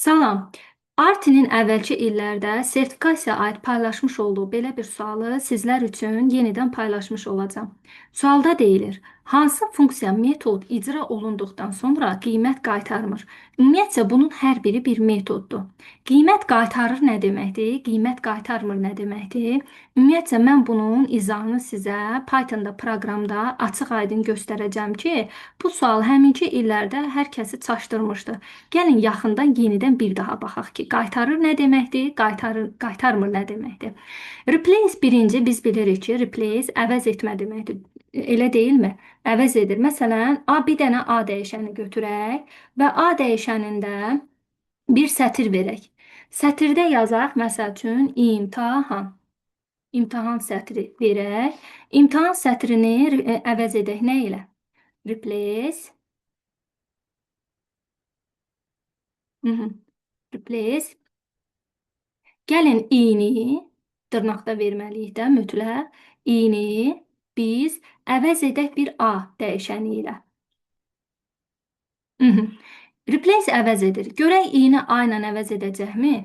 Salam. Artinin əvvəlki illərdə sertifikasiyaya aid paylaşmış olduğu belə bir sualı sizlər üçün yenidən paylaşmış olacağam. Sualda deyilir, hansı funksiya metod icra olunduqdan sonra qiymət qaytarmır? Ümumiyyətcə, bunun hər biri bir metoddur. Qiymət qaytarır nə deməkdir? Qiymət qaytarmır nə deməkdir? Ümumiyyətcə, mən bunun izahını sizə Pythonda proqramda açıq-aydın göstərəcəm ki, bu sual həminki illərdə hər kəsi çaşdırmışdı. Gəlin yaxından yenidən bir daha baxaq ki, qaytarır nə deməkdir, qaytarmır nə deməkdir. Replace birinci biz bilirik ki, replace əvəz etmə deməkdir. Elə deyilmi? Əvəz edir. Məsələn, bir dənə A dəyişəni götürək və A dəyişənində bir sətir verək. Sətirdə yazaq, məsəl üçün, imtahan. İmtahan sətri verək. İmtahan sətrini əvəz edək nə ilə? Replace. Replace. Gəlin i-ni dırnaqda verməliyik də mütləq. I-ni biz əvəz edək bir A dəyişəni ilə. Replace əvəz edir. Görək i-ni A ilə əvəz edəcəkmi?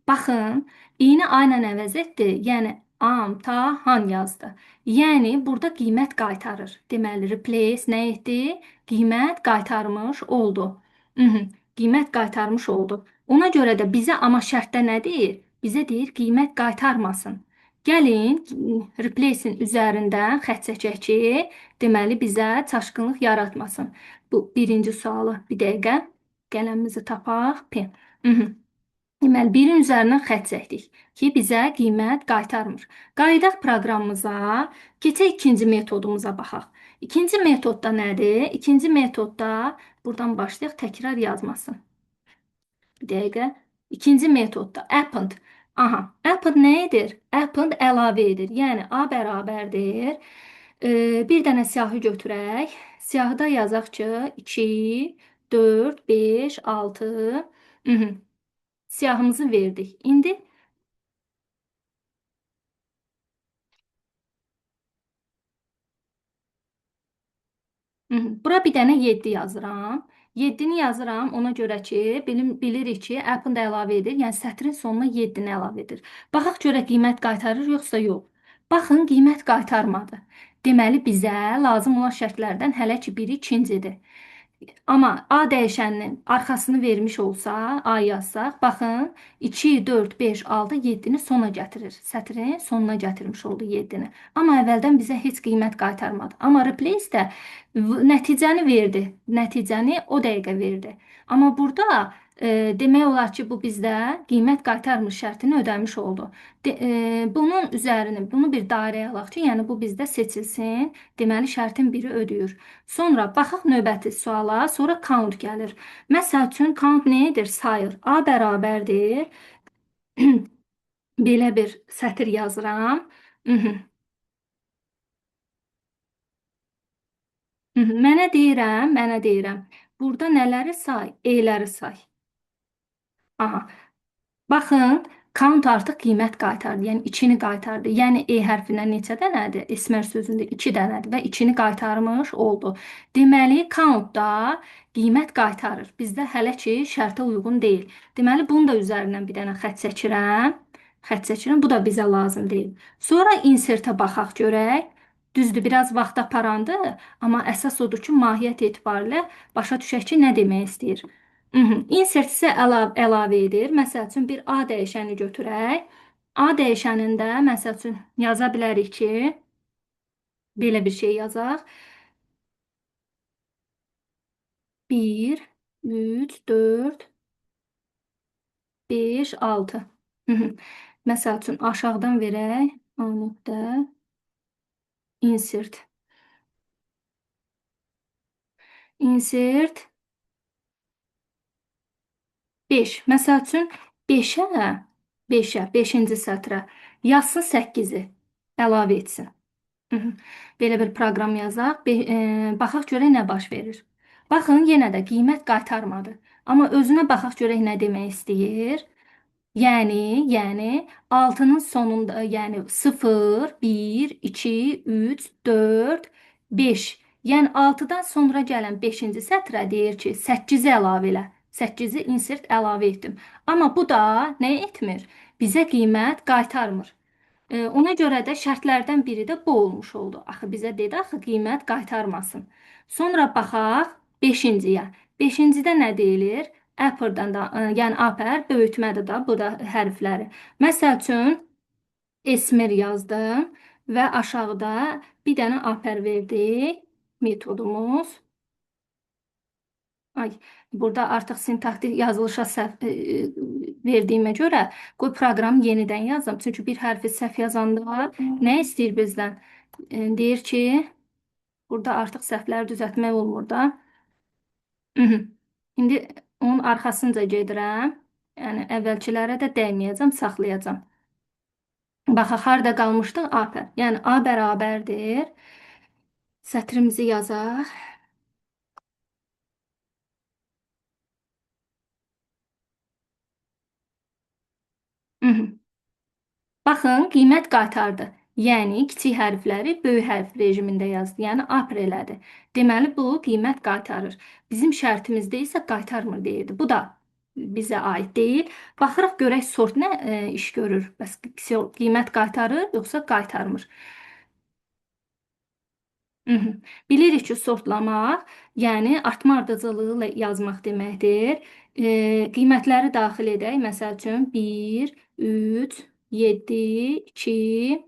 Baxın, i-ni A ilə əvəz etdi. Yəni amtahan yazdı. Yəni burada qiymət qaytarır. Deməli replace nə etdi? Qiymət qaytarmış oldu. Qiymət qaytarmış oldu. Ona görə də bizə amma şərtdə nə deyir? Bizə deyir qiymət qaytarmasın. Gəlin replace-in üzərindən xətt çəkək ki, deməli bizə çaşqınlıq yaratmasın. Bu birinci sualı bir dəqiqə qələmimizi tapaq. P. Deməli, birin üzərindən xətt çəkdik ki, bizə qiymət qaytarmır. Qayıdaq proqramımıza, keçək ikinci metodumuza baxaq. İkinci metodda nədir? İkinci metodda buradan başlayaq, təkrar yazmasın. Bir dəqiqə. İkinci metodda append. Aha, append nə edir? Append əlavə edir. Yəni A bərabərdir. Bir dənə siyahı götürək. Siyahıda yazaq ki, 2, 4, 5, 6. Siyahımızı verdik. İndi bura bir dənə 7 yazıram. 7-ni yazıram ona görə ki, bilirik ki, append əlavə edir. Yəni sətrin sonuna 7-ni əlavə edir. Baxaq görək qiymət qaytarır yoxsa yox. Baxın, qiymət qaytarmadı. Deməli, bizə lazım olan şərtlərdən hələ ki biri ikincidir. Amma A dəyişəninin arxasını vermiş olsa, A yazsaq, baxın, 2, 4, 5, 6, 7-ni sona gətirir. Sətrin sonuna gətirmiş oldu 7-ni. Amma əvvəldən bizə heç qiymət qaytarmadı. Amma replace də nəticəni verdi. Nəticəni o dəqiqə verdi. Amma burada demək olar ki, bu bizdə qiymət qaytarmış şərtini ödəmiş oldu. Bunun üzərini, bunu bir dairəyə alaq ki, yəni bu bizdə seçilsin. Deməli, şərtin biri ödəyir. Sonra baxaq növbəti suala, sonra count gəlir. Məsəl üçün, count nə edir? Sayır. A bərabərdir. Belə bir sətir yazıram. Mənə deyirəm. Burada nələri say? E-ləri say. Aha. Baxın, count artıq qiymət qaytardı. Yəni 2-ni qaytardı. Yəni E hərfindən neçə dənədir? Esmer sözündə 2 dənədir və 2-ni qaytarmış oldu. Deməli, count da qiymət qaytarır. Bizdə hələ ki şərtə uyğun deyil. Deməli, bunun da üzərindən bir dənə xətt çəkirəm. Xətt çəkirəm. Bu da bizə lazım deyil. Sonra insertə baxaq görək. Düzdür, biraz vaxt aparandı, amma əsas odur ki, mahiyyət etibarilə başa düşək ki, nə demək istəyir. Insert isə əlavə edir. Məsəl üçün, bir A dəyişəni götürək. A dəyişənində, məsəl üçün, yaza bilərik ki, belə bir şey yazaq. 1, 3, 4, 5, 6. Məsəl üçün, aşağıdan verək. A nöqtə insert. Insert 5. Məsəl üçün, 5-ci sətrə yazsın 8-i, əlavə etsin. Belə bir proqram yazaq. Baxaq görək nə baş verir. Baxın, yenə də qiymət qaytarmadı. Amma özünə baxaq görək nə demək istəyir. Yəni 6-nın sonunda, yəni 0, 1, 2, 3, 4, 5. Yəni 6-dan sonra gələn 5-ci sətrə deyir ki, 8-i əlavə elə. 8-i insert əlavə etdim. Amma bu da nə etmir? Bizə qiymət qaytarmır. Ona görə də şərtlərdən biri də bu olmuş oldu. Axı bizə dedi axı qiymət qaytarmasın. Sonra baxaq 5-ciyə. 5-cidə nə deyilir? Upper-dan da, yəni upper böyütmədir da, bu da hərfləri. Məsəl üçün Esmer yazdım və aşağıda bir dənə upper verdik metodumuz. Ay, burada artıq sintaktik yazılışa səhv verdiyimə görə qoy proqramı yenidən yazım. Çünki bir hərfi səhv yazanda nə istəyir bizdən? Deyir ki, burada artıq səhvləri düzəltmək olmur da. İndi onun arxasınca gedirəm. Yəni əvvəlkilərə də dəyməyəcəm, saxlayacağam. Baxaq, harada qalmışdıq? Upper. Yəni A bərabərdir. Sətrimizi yazaq. Baxın, qiymət qaytardı. Yəni, kiçik hərfləri böyük hərf rejimində yazdı. Yəni, upper elədi. Deməli, bu qiymət qaytarır. Bizim şərtimizdə isə qaytarmır deyirdi. Bu da bizə aid deyil. Baxırıq, görək sort nə iş görür. Bəs qiymət qaytarır, yoxsa qaytarmır? Bilirik ki, sortlamaq, yəni artma ardıcıllığı ilə yazmaq deməkdir. Qiymətləri daxil edək. Məsəl üçün, 1, 3, 7, 2,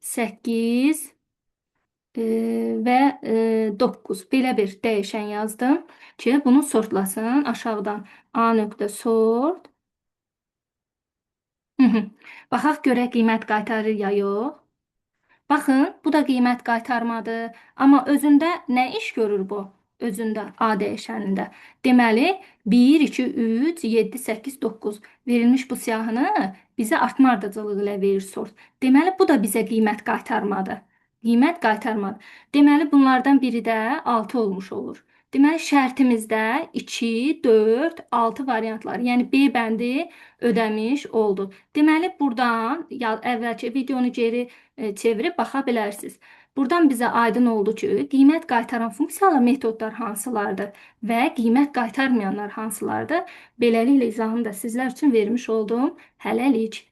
8 və 9. Belə bir dəyişən yazdım ki, bunu sortlasın aşağıdan. A nöqtə sort. Baxaq görək qiymət qaytarır ya yox. Baxın, bu da qiymət qaytarmadı. Amma özündə nə iş görür bu? Özündə, A dəyişənində. Deməli, 1, 2, 3, 7, 8, 9 verilmiş bu siyahını bizə artma ardıcıllığı ilə verir sort. Deməli, bu da bizə qiymət qaytarmadı. Qiymət qaytarmadı. Deməli, bunlardan biri də 6 olmuş olur. Deməli, şərtimizdə 2, 4, 6 variantlar, yəni B bəndi ödəmiş oldu. Deməli, buradan əvvəlki videonu geri çevirib baxa bilərsiniz. Buradan bizə aydın oldu ki, qiymət qaytaran funksiyalar, metodlar hansılardır və qiymət qaytarmayanlar hansılardır. Beləliklə izahını da sizlər üçün vermiş oldum. Hələlik.